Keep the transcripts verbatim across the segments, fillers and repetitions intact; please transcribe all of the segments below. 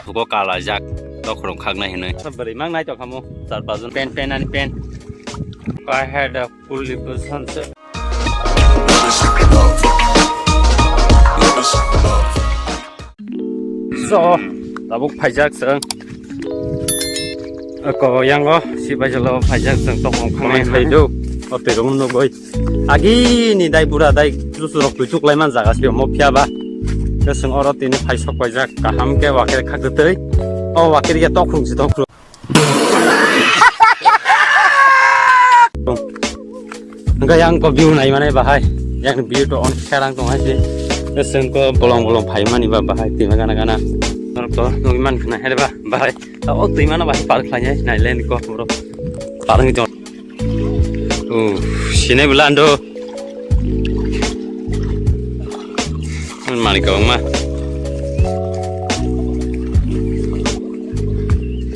Buko kalaijak, tokhorok khaknai hinwi. Bwrwi mang nai tongkha mo, char pajon. Pen, pen ani pen. I had a fully position. So, tabuk phaijak chwng. Ako yango, si bai jalo phaijak chwng, tokhorok khaknai phaidu. O twi rok nugwi. Agini dai bura dai chuchu rok twi chuklai man jaga se mo phiya ba. Ke chwng oro tini phai sok paijak kaham ke wakir khak twi. O wakir ya tokhorok si tokhorok. Hingke yang ko view nai mane bahai. Yang view to on serang tong hai se. Ke chwng ko bolong bolong phai mani ba bahai twi ma gana gana. Norok to nugwi man khna hai ba bahai. O twi mano bahai park khlai nai nai len ko bro. Park ni jor. Oh, sini belando. Mani kau ma.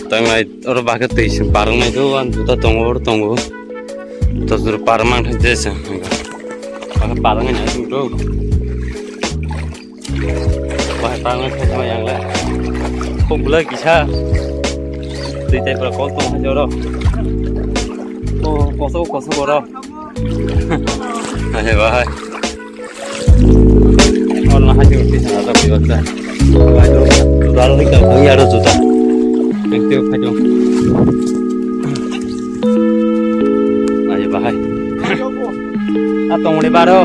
Tanglai oro bakhe twi sing parang nai do, an juta tongo, oro tongo. To juru parang mang thang jesa. Bakhe parang nai do. Bahai parang khai sama yang le. Kok gula kisa. Twi tai pura kok tong hai joro. Oh, koso koso boro. Bahai bahai. Oro na hai joro tisa na tapi baksa. Bahai do. Juta ro hika koi aro juta. Thank you khai do. Bahai bahai. A tongmani baro.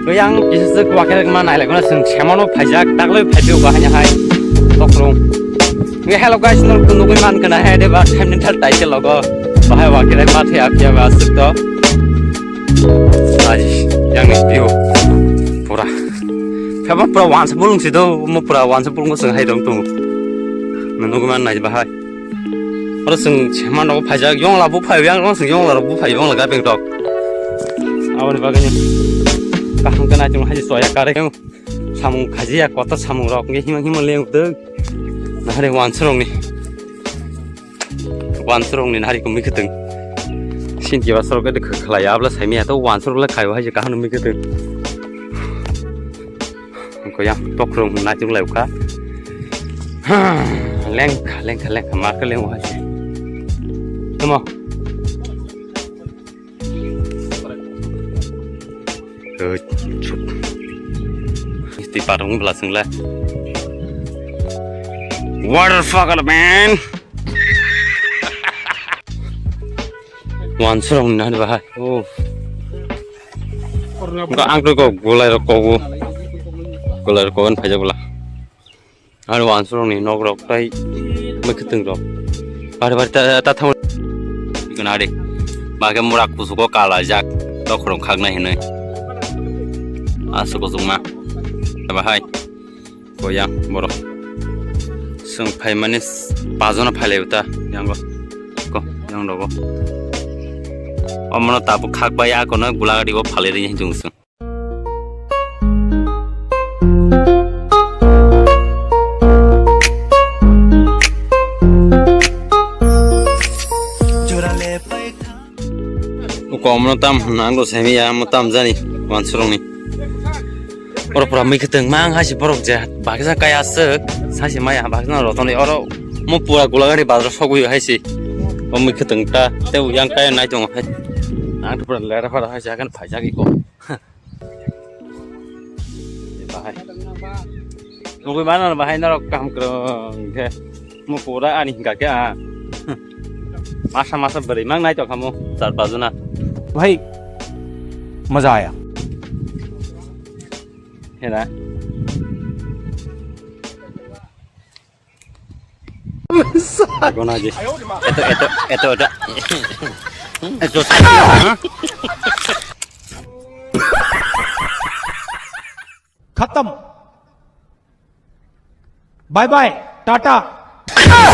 Yang kisa se kuwa khe ma nai lai gona sing semano phaijak daglai phaidu ba hanya hai. Tokrong. Nge hello guys, nor kun nugui man kana hai de ba time ni thal tai ke logo. Bahai wa khe ma the apya ba suk to. Ai, yang ni view. Pura. Kaba pura wan se bulung si do, mo pura wan se bulung sing hai dong tu. Nugui man nai bahai. Oro chwng seman rok phaijak, yongla buphai yang rok, chwng yongla rok buphai, yongla gabeng rok. Aboni bagwi kaham khe naitung hai soya kare. Samung khajiya, kotor samung rok, himang himang leng dwng. Nahari wansurokni. Wansurokni nahari kumi khwtwng. Sinti basarok khe khlai abla saimaya to wansurok le khaio hai kaham numi khwtwng. Koya tokrong naitung lai kha. Lengkha, lengkha, lengkha, ma khe lengkha hai. Tamo. Twi parung bla singla. What the fuck, man? Wansurok ni nahani bahai. Oh. Ang to kok gulai rok kogo. Gulai rok kogo phai jabla. Ani wansurok ni nok rok tai mui khwtwng rok. Bari bari ta ta thang. Gana de. Ba ke murak kusugo kala jak. Tokhorok khaknai hinwi. Asuk kusuk ma. Bahai. Ko yang borok. Sung phaimani pajona phailai uta yango. Ko yang rogo. Omono tabuk khak bai akono gulagadi o phalai ri hinjung sung. Uko omono tam hwnna ang bo saimanya, omo tam jani wansurokni. Oro pura mui khwtwng mang hai se borok je baksa kaya aswk saisi maya baksa no rotoni oro mo pura gulagari bazar sogwi hai se. O mui khwtwng ta tei yang kaya nai tongo hai. Ang to pura lera phara hai se hakan phaijak iko. Bahai. Nugui mano bahai norok kaham kwrwng khe. Mo pura ani hingka khe a. Masa masa bwrwi mang nai tongkha mo char pajona. भाई, मजा आया। Hena. Gona je. Eto, eto, eto, eto. Eto, ha? खत्म। Bye bye, tata.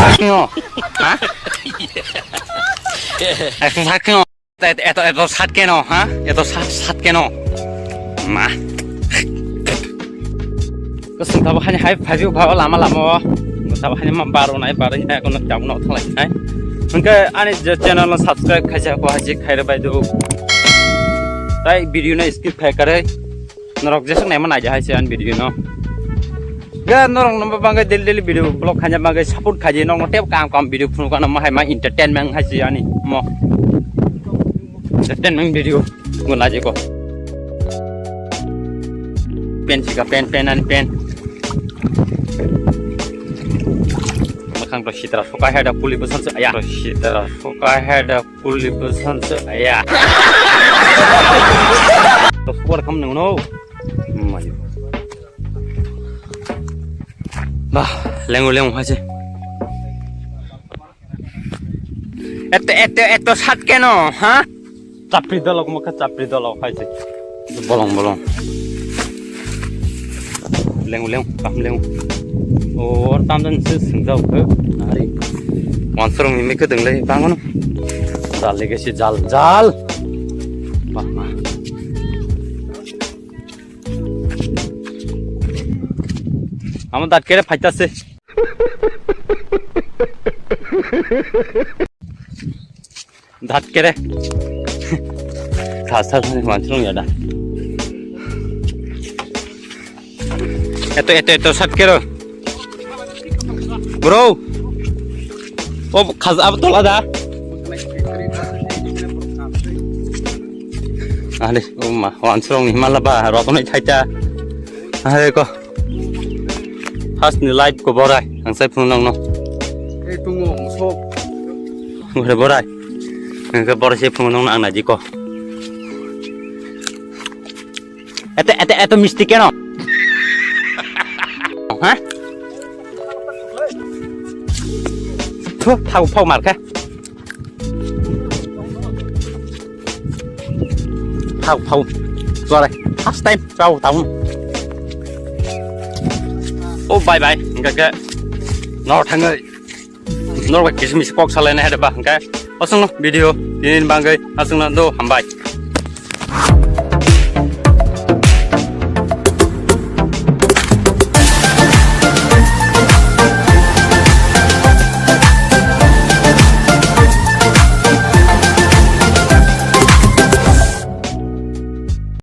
Sakno. Ha? Eto sakno. Eto, eto, eto sat keno, ha? Eto sat, sat keno. Ma. Kasung tabo hani hai phabi pha lama lama o. Tabo hani ma baro nai baro ni hai kono tabo no thalai nai. Hingke ani je channel no subscribe khaisa ko haji khaire bai do. Tai video no skip khai kare. Norok jesok naima naija hai se ani video no. Ga norok no bagwi daily daily video vlog khaina bagwi support khaidi, nokno tep kam kam video phunu kana ma hai ma entertainment hai si ani mo. Entertainment video go na je ko. Pen sika pen pen ani pen. Makhang to sitra sokai hai da puli bosan se aya. To sitra sokai hai da puli bosan se aya. To sport kam nang no. Mai. Bah, lengu lengu hai se. Eto, eto, eto sat keno, ha? Chapri dolok mokha chapri dolok hai se. Bolong, bolong. Lengu, lengu, kam lengu. O, tam dan se singjao khe. Ari. Wansrong mi mekhe denglai bangono. Jal lege se jal, jal. Bah, bah. Amo dat kere phaita se. Dat kere. Sa, sa, sa, manchung ya da. Eto, eto, eto, sat kero. Bro. O, khaz, abo tola da. Ale, o ma, wansrong ni mala ba, rotonoi thaita. Are ko. First ni live ko borai, ang sai phung nang no. Ei tungo, sok. Borai, borai. Ang ke borai sai phung nang no ang na ji ko. Eto, eto, eto misti keno? Ha? Thu, thau, phau mar kha. Thau, thau. Tuare. First time, thau, thau. Oh, bye bye. Hingke ke. Nor thangai. Nor ba kismis kok salai na hede ba. Hingke. Asung no video. Tinin banggai. Asung no do hambai.